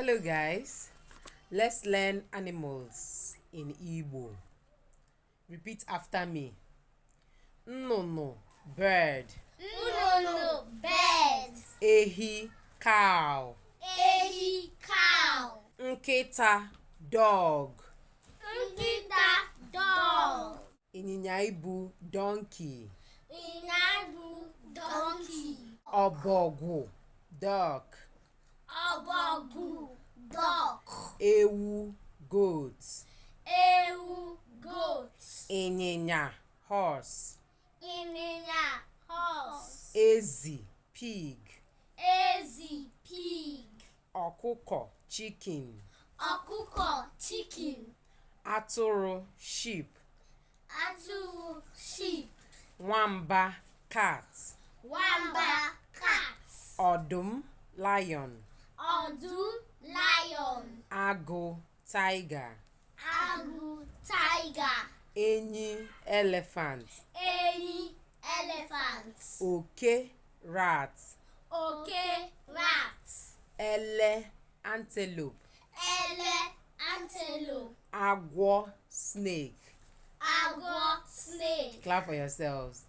Hello guys, let's learn animals in Igbo. Repeat after me. Nnụnụ, bird. Nnụnụ, bird. Ehi, cow. Ehi, cow. Nkịta, dog. Nkịta, dog. Ịnyịnya ibu, donkey. Ịnyịnya ibu, donkey. Ọbọgwụ, duck. Ọbọgwụ, duck. Ewu, goat. Ewu, goat. Ịnyịnya, horse. Ịnyịnya, horse. Ezi, pig. Ezi, pig. Ọkụkọ, chicken. Ọkụkọ, chicken. Atụrụ, sheep. Atụrụ, sheep. Nwamba, cat. Nwamba, cat. Ọdụm, lion. Ọdụm, lion. Agụ, tiger. Agụ, tiger. Enyi, elephant. Enyi, elephant. Oke, rat. Oke, rat. Ele, antelope. Ele, antelope. Agwọ, snake. Agwọ, snake. Clap for yourselves.